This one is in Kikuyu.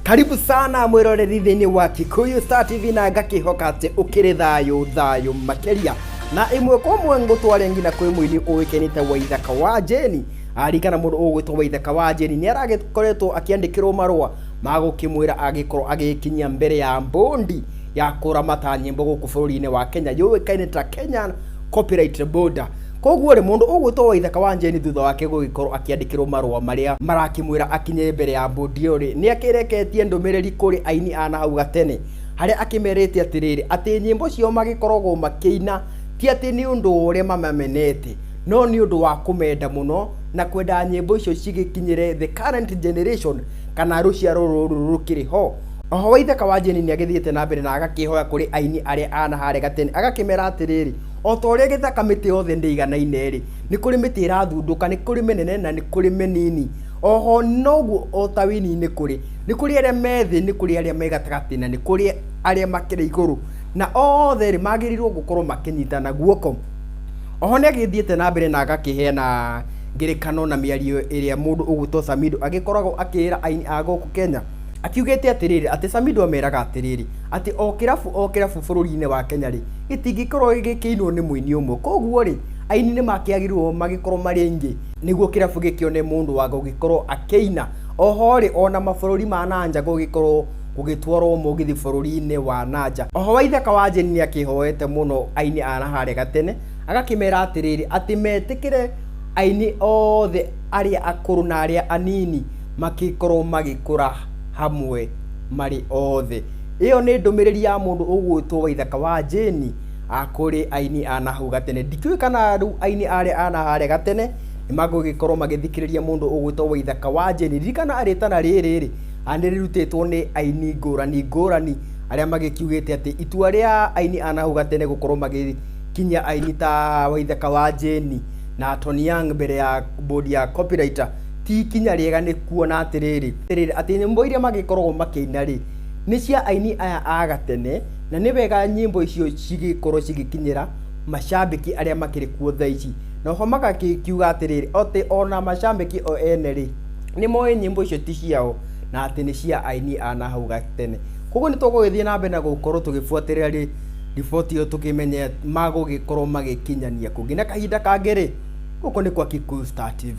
Karibu sana mwiroreri thĩinĩ wa Kikuyu Star TV na ngakĩhoka atĩ ũkĩrĩ thayũ thayũ makĩria na ĩmwe kwa ĩmwe ngũtware nginya kwĩ mũini ũĩkaine ta Waithaka wa Jane. Arikana mũndũ ũgwĩtwo Waithaka wa Jane nĩ aragĩkoretwo akĩandĩkĩrwo marũa ma gũkĩmwĩra agĩkorwo agĩkinyia mbere ya bondi ya kũramata nyĩmbo gũkũ bũrũri-inĩ wa Kenya yũĩkaine ta Kenyan Copyright Board. Koguo rĩ, mũndũ ũgwĩtwo Waithaka wa Njeni thutha wake gũgĩkorwo akĩandĩkĩrwo marũa marĩa marakĩmwĩra akinye mbere ya bondi ĩyo rĩ, nĩ akĩreketie ndũmĩrĩri kũrĩ aini a nahau gatene harĩa akĩmerĩte atĩrĩrĩ, atĩ nyĩmbo ciao magĩkoragwo makĩina ti atĩ nĩ ũndũ wa ũrĩa mamamenete, no nĩ ũndũ wa kũmenda mũno na kwenda nyĩmbo icio cigĩkinyĩre the current generation kana rũciaro rũrũ rũkĩrĩ ho. Oho Waithaka wa Njeni nĩ agĩthiĩte na mbere na agakĩhoya kũrĩ aini arĩa a naharĩa gatene agakĩmera atĩrĩrĩ, o ta ũrĩa gĩthaka mĩtĩ yothe ndĩiganaine-rĩ, nĩ kũrĩ mĩtĩ ĩrathundũka, nĩ kũrĩ mĩnene na nĩ kũrĩ mĩnini. Oho noguo o ta wĩini-inĩ kũrĩ, nĩ kũrĩ arĩa me thĩ, nĩ kũrĩ arĩa me gatagatĩ na nĩ kũrĩ arĩa makĩrĩ igũrũ, na othe-rĩ magĩrĩirwo gũkorwo makĩnyitana guoko. Oho nĩ agĩthiĩte na mbere na agakĩheana ngerekano na mĩario ĩrĩa mũndũ ũgwĩtwo Samido agĩkoragwo akĩĩra aini a gũkũ Kenya. Akiugĩte atĩrĩrĩ, atĩ Samido ameraga atĩrĩrĩ, atĩ o kĩrabu o kĩrabu bũrũri-inĩ wa Kenya rĩ, gĩtingĩkorwo gĩkĩinwo nĩ mũini ũmwe. Koguo rĩ, aini nĩ makĩagĩrĩirwo magĩkorwo marĩ aingĩ nĩguo kĩrabu gĩkĩone mũndũ wa gũgĩkorwo akĩina. Oho rĩ, ona mabũrũri ma na nja gũgĩkorwo gũgĩtwarwo mũgithi bũrũri-inĩ wa na nja. Oho Waithaka wa Jane nĩ akĩhoete mũno aini a naharĩa gatene, agakĩmera atĩrĩrĩ, atĩ metĩkĩre aini othe arĩa akũrũ na arĩa anini makĩkorwo magĩkũra hamwe marĩ othe. Ĩyo nĩ ndũmĩrĩri ya mũndũ ũgwĩtwo Waithaka wa Jane kũrĩ aini a nahau gatene. Ndikĩũĩ kana rĩu aini arĩa a naharĩa gatene nĩ magũgĩkorwo magĩthikĩrĩria mũndũ ũgwĩtwo Waithaka wa Jane. Ririkana rĩtana rĩrĩ rĩ, nĩ rĩrutĩtwo nĩ aini ngũrani ngũrani arĩa magĩkiugĩte atĩ itua rĩa aini a nahau gatene gũkorwo magĩkinyia aini ta Waithaka wa Jane na Tony Young mbere ya board ya copyright ti ikinya rĩega nĩ kuona atĩrĩrĩ, atĩ nyĩmbo iria magĩkoragwo makĩina rĩ, nĩ cia aini aya a gatene, na nĩ wega nyĩmbo icio cigĩkorwo cigĩkinyĩra macambĩki arĩa makĩrĩ kuo thaa ici. Na oho magakĩkiuga atĩrĩrĩ, atĩ ona macambĩki o ene rĩ, nĩ moĩ nyĩmbo icio ti ciao, na atĩ nĩ cia aini a nahau gatene. Koguo nĩ tũgũgĩthiĩ na mbere na gũkorwo tũgĩbuatĩrĩra riboti ĩyo tũkĩmenye magũgĩkorwo magĩkinyania kũ. Nginya kahinda kangĩ rĩ, gũkũ nĩ kwa Kikuyu Star TV.